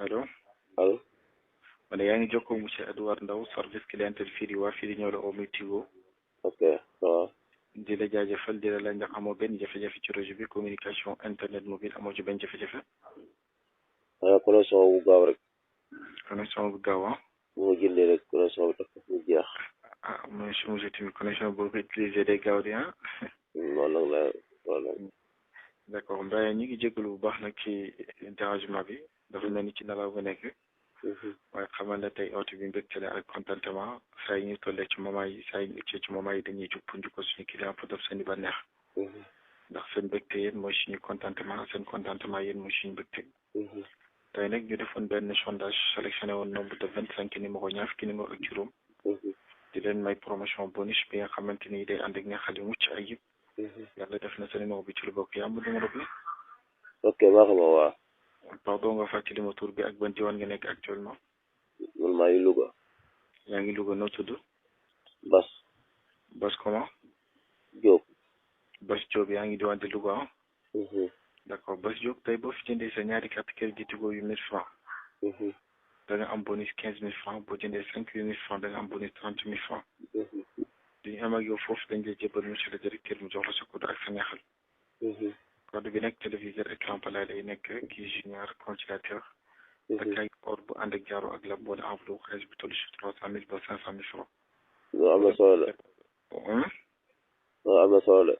allo allo. man yaa ngi jokkoo monsieur Edouard Ndao service clientèle fii di waa fii di ñëw la au muy Tigo ok waaw. di la jaajëfal di la laaj ndax amoo benn jafe-jafe ci réseau bi communication internet mobile amoo ci benn jafe-jafe. connexion bu gaaw rek. connexion bu gaaw ah. bu ma jëndee rek connexion bi dafa mu jeex. ah monsieur tamit connexion boo ko utilisé day gaaw di ah. noonu nag la voilà. d' accord Mbaye ñi ngi jégalu bu baax nag ci dérangement bi dafa mel ni ci nelaw ba nekk. waaye xamal ne tey oote bi mbégte la ak contentement saa yi ñu tollee ci moment yi saa yi ñu uccee ci moment yi dañuy jug pour njukkal suñu client pour def seen i bànneex. ndax seen mbégte yéen mooy suñu contentement seen contentement yéen mooy suñu mbégte. tey nag ñu defoon benn sondage sélectionné woon nombre de 25 numéro ñaar fukki numéro ak juróom. di leen may promotion bonus bi nga xamante ni day ànd ak neexal yu mucc ayib. yàlla def na sa numéro bi ci lu bokk yaa am numéro bi. ok maa xam waaw. pardon nga fàttali ma tur bi ak ban diwaan nga nekk actuellement. man maa ngi Louga. yaa ngi Louga noo tudd. Bas. Bas comment. Diop. Bas Diop yaa ngi diwaan di Louga ah. d' accord Bas Diop tey boo fi jëndee sa ñaari carte crédit Tigo yu 1000 francs. da nga am bonus 15000 francs boo jëndee 5000 francs da nga am bonus 30000 francs. di ñu am ak yow foofu dañ lay jébal monsieur le directeur mu jox la sa code ak sa neexal. code bi nag téléviseur écran plat lay nekk kii junior congélateur. ak ay or bu ànd ak jaaro ak la boole enveloppe xaalis bi toll si 300000 ba 500000 francs. loolu am na solo de. loolu am na solo de.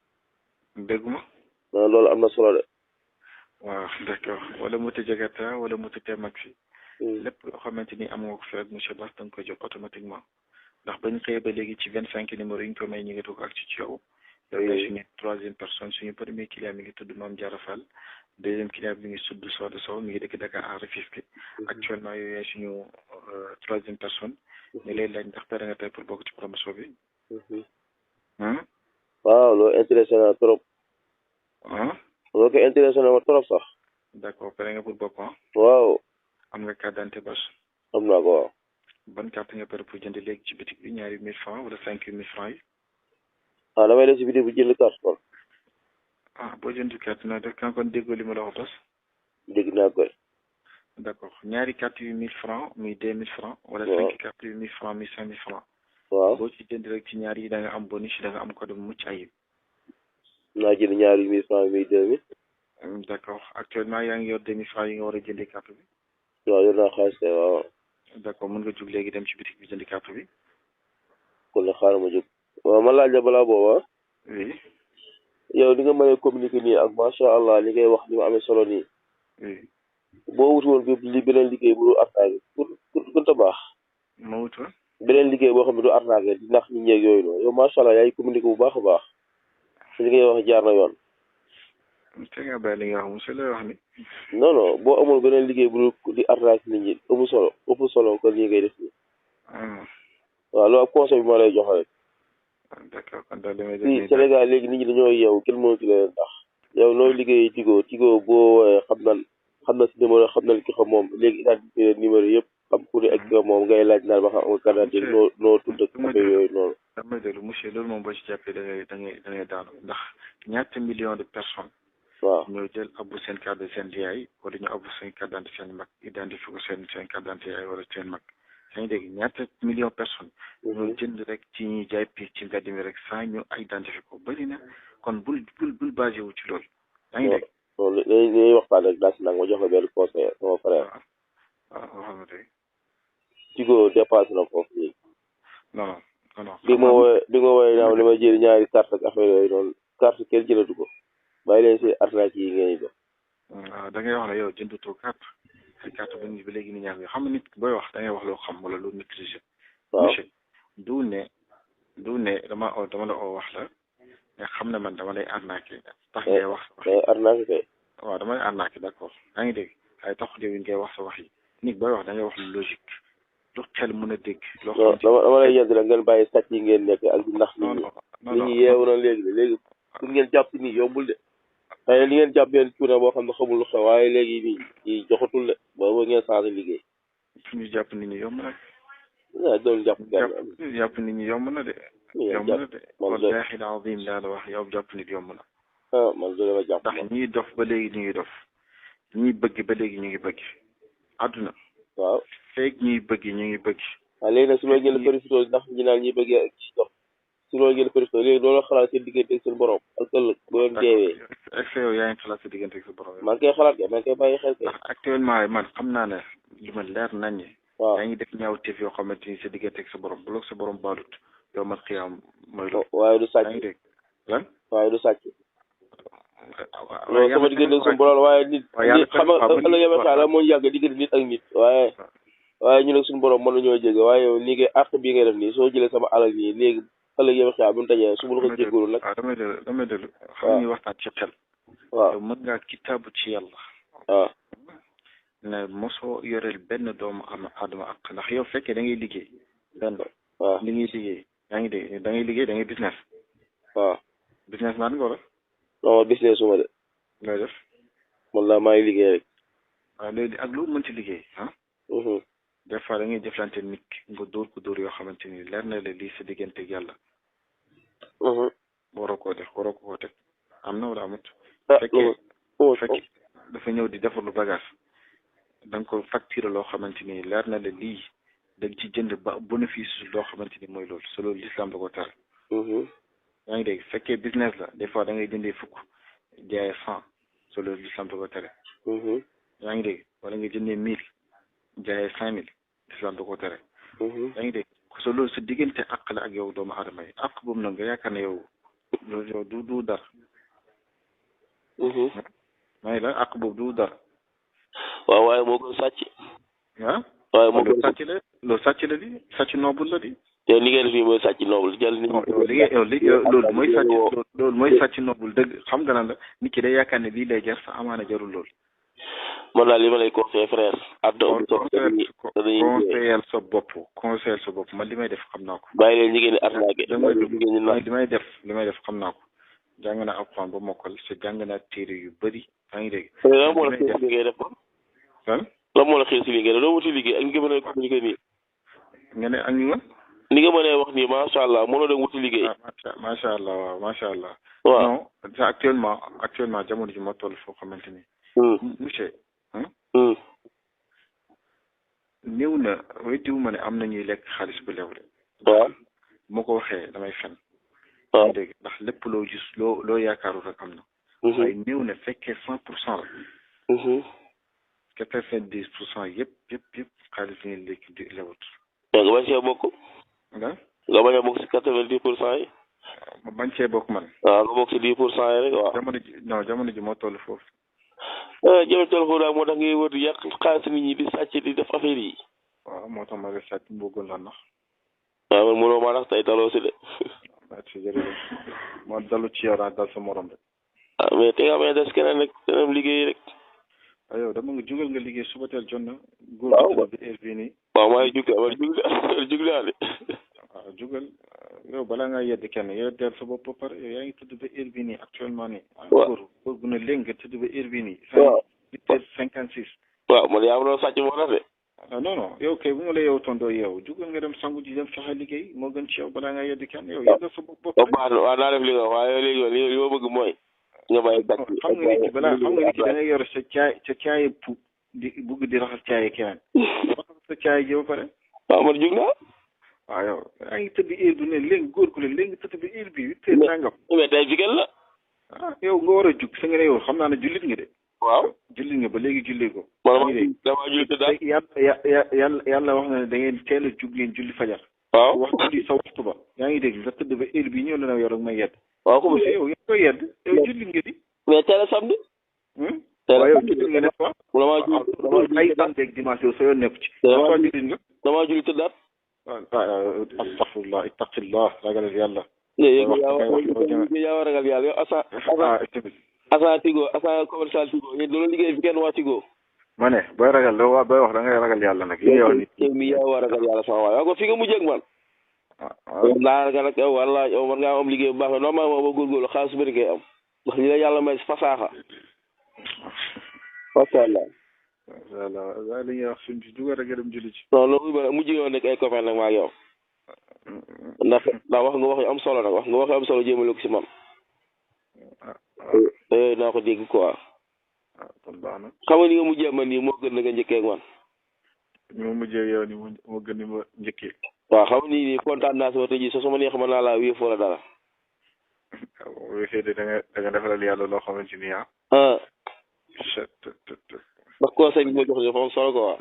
dégguma. non loolu am na solo de. waaw d' accord wala moto Jakarta wala moto T-Maxi. lépp loo xamante ni am nga ko fi ak monsieur Bass da nga koy jox automatiquement. ndax bañ xëyee ba léegi ci 25 numéro yi ñu ko may ñu ngi toog ak ci yow. yow yaay suñu troisième personne suñu premier client mi ngi tudd Mame Diarra Fall. deuxième client bi mi ngi tudd Soda Sow mi ngi dëkk Dakar en Rufisque. actuellement yow yaay suñu troisième personne. ñu lay laaj ndax pare nga tey pour bokk ci promotion bi. waaw loolu intéressé na trop. loolu ko intéressé na ma trop sax. d' accord pare nga pour bokk ah. waaw. am nga carte d'identité Bass. am naa ko waaw. ban carte nga pare pour jënd léegi ci bitik bi ñaari 1000 francs wala 5000 francs yi. damay def si bitik bu jënd carte kon. boo jënd carte nag def kan kon déggoo li ma la wax Bass. dégg naa koy. d' accord ñaari carte yu 1000 francs muy 2000 francs. wala 5 carte yu 1000 francs muy 5000 francs. waaw boo ci jënd rek ci ñaar yi da nga am bonus da nga am code bu mucc ayib. naa jënd ñaari 1000 francs muy 2000. d' accord actuellement yaa ngi yor 2000 francs yi nga war a jëndee carte bi. waaw yor naa xaalis kay waaw. d' accord mën nga jug léegi dem ci bitik bi jënd carte bi. kon nag xaaral ma jóg. waaw man laaj la balaa booba. oui. yow li nga mën a communiquer nii ak macha allah li ngay wax ni mu amee solo nii. oui. boo wutu woon li beneen liggéey bu dul arnaqué pour gën a baax. ma wut woon. beneen liggéey boo xam ne du arnaqué di nax ñi ñeeg yooyu noonu yow macha allah yaay communiquer bu baax a baax. li ngay wax jaar na yoon. te nga bàyyi li nga wax monsieur lay wax ni. non non boo amul beneen liggéey bu dul di arnaqué nit ñi ëpp solo kon nii ngay def nii. waaw loolu ab conseil bi ma lay jox rek. d' accord kon daal li may fii Sénégal léegi nit ñi dañoo yeewu kenn mënatu leen ndax. yow nooy liggéey Tigo boo woowee xam na si numéro xam na ki xam moom léegi identifié numéro yëpp xam ku ne ak ki moom ngay laaj naan ba xam nga carte d'identité noo tudd ak affaire yooyu noonu. damay déglu monsieur loolu moom boo ci jàppee da ngay daanu ndax ñaata millions de personnes. waaw ñoo jël abbu seen carte de seen yaay wala ñu abbu seen carte d'identité seen mag identifié ko seen carte d'identité yaay wala seen mag. yaa ngi dégg ñaata millions personnes. ñoo jënd rek ci ñuy jaay piis ci mbedd mi rek sans ñu identifié ko bëri na kon bul basé wu ci loolu. yaa ngi dégg. non li ñuy waxtaan rek daa si nag ma jox la benn conseil sama frère. waaw waxal ma tey. Tigo dépassé na foofu nii. non. bi nga woowee naaw li ma jël ñaari carte ak affaire yooyu noonu carte kenn jëlatu ko bàyyi leen si arnaque yi ngeen def. waaw da ngay wax ne yow jëndutoo carte ay carte ba léegi ni ñaar xam nga nit booy wax da ngay wax loo xam wala loo maîtriser. waaw monsieur du ne dama la oo wax la nga xam ne man dama lay arnaqué. tax ngay wax sa wax yi arnaqué kay. waaw dama lay arnaqué d' accord yaa ngi dégg ay tax yow ngay wax sa wax yi nit booy wax da ngay wax lu logique. lu xel mën a dégg. loo xam dama lay yedd rek ngeen bàyyi sàcc yi ngeen nekk ak ndax nit ñi. nit ñi yeewu na léegi pour ngeen jàpp nii yombul de. xëy na li ngeen jàpp benn cuuna boo xam ne xamul lu xew waaye léegi nii ñi joxatul de boobu ngeen changé liggéey. fu ñu jàpp nit ñi yomb na. waaw doon jàpp jàpp nit ñi yomb na de. yomb na de wallaahi al-aziim laa la wax yow jàpp nit yomb na. man de dama jàpp ndax ñiy dof ba léegi ñu ngi dof ñiy bëgg ba léegi ñu ngi bëgg àdduna waaw feeg ñuy bëgg ñu ngi bëgg. waaw léegi nag su loolu ngeen profité ndax ñu naan ñuy bëggee ak ci dox su loolu ngeen profité léegi loolu xalaat seen diggante ak seen borom ak ëllëg boo leen deewee est-ce que yow yaa ngi xalaat sa diggante ak sa borom. maa ngi koy xalaat kay maa ngi koy bàyyi xel kay. ndax actuellement man xam naa ne li ma leer nañ ñi. waaw yaa ngi def ñaawteef yoo xamante ni sa diggante ak sa borom bu la sa borom baalut yow man xiyaam mooy loolu. waaye du sàcc yaa ngi dégg lan. waaye du sàcc. waaw loolu sama diggante ak suñu borom waaye nit xam nga ëllëg yow xaaral moo yàgg diggante nit ak nit waaye ñu nag suñu borom mën nañoo jégg waaye yow nii ngay àq bii ngay def nii soo jëlee sama alal nii léegi ëllëg yow xaaral bu ñu dajee su ma la ko jéggalu nag. waaw damay dellu xam ñuy waxtaan ci xel. waaw yow mën ngaa kitaabu ci yàlla. waaw ne mosoo yoreel benn doomu aadama ak ndax yow fekkee da ngay liggéey benn. waaw li ngay liggéey yaa ngi dégg da ngay liggéey da ngay business. waaw business man nga wala. non business suma de. looy def. man laa maa ngi liggéey rek. waaw léegi ak lu mën ci liggéey ah. des fois da ngay jëflante nit nga dóor ko dóor yoo xamante ni leer na la lii sa diggante ak yàlla. waroo koo def waroo koo teg am na wala amut. fekkee dafa ñëw di defar lu bagage da nga ko facture loo xamante ni leer na la lii da nga ci jënd ba bénéfice loo xamante ni mooy loolu sa loolu l'islam da ko tere. yaa ngi dégg fekkee business la des fois da ngay jëndee fukk jaayee 100 sa loolu l'islam da ko tere. yaa ngi dégg wala nga jëndee 1000 jaayee 5000 l'islam da ko tere. yaa ngi dégg so loolu sa diggante àq la ak yow doomu aadama yi àq boobu nag nga yaakaar ne yow du dara. maa ngi la àq boobu du dara. waaw waaye moo gën sàcc. ah. waaye moo loolu sàcc la loolu sàcc la di sàcc noobul la di. yow li ngeen def nii mooy sàcc noobul jël nit ñi. loolu mooy sàcc loolu mooy sàcc noobul dëgg xam nga lan la nit ki day yaakaar ne lii lay jar sa amaana jarul loolu. man daal li ma lay conseillé frère. conseillel sa bopp man li may def xam naa ko. bàyyi leen jigéen ñi arnaqué. li may def xam naa ko. jàng naa alxuraan ba mokkal sa jàng naa téere yu bëri yaa ngi dégg. lan moo la xiir si li ngay def ko. lan moo la xiir si li ngay def doo wuti liggéey ak nga mën a communiquer nii. nga ne ak ñu nga. ni nga mënee wax nii macha allah mënoo dem wuti liggéey. macha allah waaw macha allah. waaw non actuellement jamono ji ma toll foo xamante ni. monsieur. néew na wéytiwu ma ne am na ñuy lekk xaalis bu lew de. waaw moo ko waxee damay fen. waaw dégg ndax lépp loo gis loo yaakaaru rek am na. waaye néew na fekkee 100% la. 90% yëpp xaalis ngeen lekk di lewut. nga bañ cee bokk. nga bañ a bokk si 90% yi. ma bañ cee bokk man. waaw nga bokk si 10% yi rek waaw. jamono ji moo toll foofu. jamono toll foofu daal moo tax ngay wër di yàq xaalis nit ñi di sàcc di def affaire yi. waaw moo tax ma def sàcc bëggoon la nax. waaw man mënoo maa nax tey daloo si de. merci jërëjëf moo dalu ci yow daal dal sa morom rek. ah mais te nga xam ne des keneen rek keneen liggéey rek. waaw yow dama nga jugal nga liggéey suba teel jot na. góor bi heure bii nii. waaw maa ngi jugla de. waaw jugal yow balaa ngaa yedd kenn yow teel sa bopp ba pare yow yaa ngi tëdd ba heure bii nii actuellement nii. waaw góor gu ne léegi nga tëdd ba heure bii nii. waaw 8h56. waaw man yaa ma doon sàcc moo tax de. non yow kay bu ma la yow tondoo yow jugal nga dem sangu ji dem fexe liggéey moo gën ci yow balaa ngaa yedd kenn yow yedd sa bopp. baax na waaw naa def li nga wax waaye léegi li ma bëgg mooy. nga bàyyi gàtt bi xam nga nit ki balaa xam nga nit ki da ngay yor sa caay pu di bugg di raxas caay keneen raxas sa caay ji ba pare. waaw man jug naa. waaw yow yaa ngi tëdd heure bi ne léegi góor ku leen léegi tëdd bi heure bi 8h nangam. mais tey weekend la. yow nga war a jug sa nga ne yow xam naa ne jullit nga de. waaw jullit nga ba léegi jullee ko. man damaa julli tëdd daal. yàlla wax na ne da ngeen teel a jug ngeen julli fajar. waaw waxtu bi sa waxtu ba. yaa ngi dégg nga tëdd ba heure bi ñëw na yow rek may yedd. waaw comme yow yaa koy yedd yow jullit nga di. mais teel a samedi. waaw yow jullit nga ne quoi. damaa ay samedi ak dimanche yow sa yoon nekk ci. damaa julli tëddaat. waaw astaghfirullah ittaqillah ragal yàlla. yaa war a ragal yàlla yow asa Tigo asa commercial Tigo yéen doo liggéey fi kenn waa Tigo. ma ne booy ragal booy wax da ngay ragal yàlla nag. yow mi yaa war a ragal yàlla sama waay ko fi nga mujjee ak man. laa nga nag yow walla yow man ngaa am liggéey bu baax normalement ba góorgóorlu xaalis bëri ngay am ndax li la yàlla may fasaaxa. macha allah. voilà waaye li ñuy wax suñ ci dugal rek dem julli ci. non loolu ba mujj nga nekk ay copain nag maa ak yow. ndax wax nga wax yu am solo nag wax nga wax yu am solo jéemale ko si man. naa ko dégg quoi. kon baax na. xam nga ni nga mujjee man nii moo gën na nga njëkkee ak man. ni ma mujjee yow ni moo gën ni ma njëkkee. waaw xam ni kontaan naa sama tey jii soo sama neex mën naa laa wéef wala dara. waaw wéefee de da nga defalal yàlla loo xamante ni ah. ndax conseil bi ma jox dafa am solo quoi.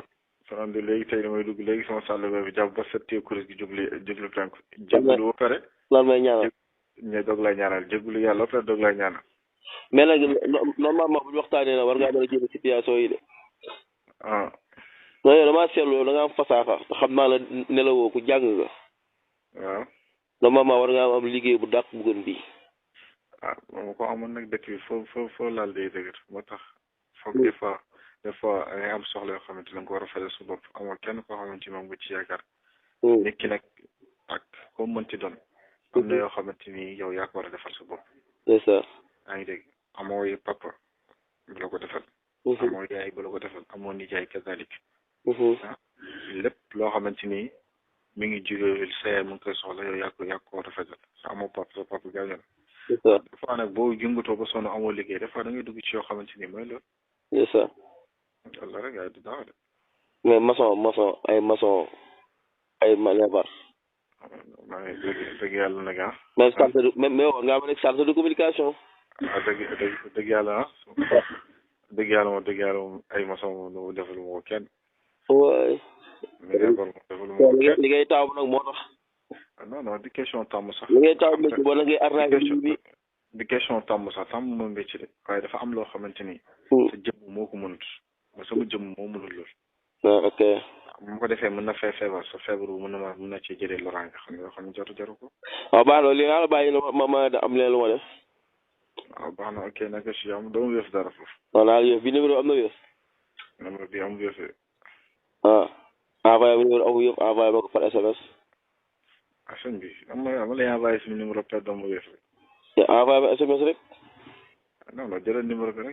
sonal de léegi tey damay dugg léegi sama sàll bi jàpp ba settee kuréel gi jublu penku. jéggalu ba pare. lan may ñaanal. ñe doog lay ñaanal jéggalu yàlla ba pare doog lay ñaanal. mais nag normalement bu ñu waxtaanee nag war ngaa mën a jéem situation yi de. ah. non yow damaa seetlu da nga am fasaaxa te xam naa la nelawoo ku jàng nga. waaw. normalement war ngaa am liggéey bu dàq bu gën bii. ah moom ko amoon nag dëkk bi foo laal day dëgër moo tax. foog des fois ngay am soxla yoo xamante ne nga ko war a fajal su bopp amoo kenn koo xamante ni moom nga ci yaakaar. nit ki nag ak koo mënti doon. am na yoo xamante ni yow yaa ko war a defal sa bopp. c'est ça. yaa ngi dégg amoo papa bu la ko defal. amoo yaay bu la ko defal amoo nijaay kazalik. lépp loo xamante ni mi ngi jóge sa yaay mu ngi koy soxla yow yaa ko war a fajal amoo papa sa papa gaañu la. c'est ça. des fois nag boo yëngatoo ba sonn amoo liggéey des fois da ngay dugg ci yoo xamante ni mooy loolu. c'est ça. walla rek yaay du daaw de. mais maçon ay lebar. maa ngi dëgg yàlla nag ah. même chargé de même war ngaa mën a chargé de communication. ah dëgg yàlla ah. dëgg yàlla moom ay maçon moom defalu ma ko kenn. waay. mais lebar moom defalu ma ko kenn. li ngay taamu nag moo tax. non di question tàmm sax. li ngay taamu métti boo ngay arrangé nii. di question tàmm sax tàmm moom métti de waaye dafa am loo xamante ni. sa jëmm moo ko mënut. ma sama jëmm moo mënul lool. ah ok. bu ma ko defee mën na fee feebar sa feebaru mën na ci jëlee loraange xam ne jaru ko. waaw baax na li nga la bàyyi ma am leen lu ma def. waaw baax na ok nag si am doo wéef dara foofu. waaw naa yëf bi numéro am na yëf. numéro bi am wéef. envoyé ma numéro amu yëf envoyé ma ko par SMS. sëñ bi ama lay envoyé suñu numéro per doomu wéef. te envoyé ma SMS rek. non jëlal numéro bi rek.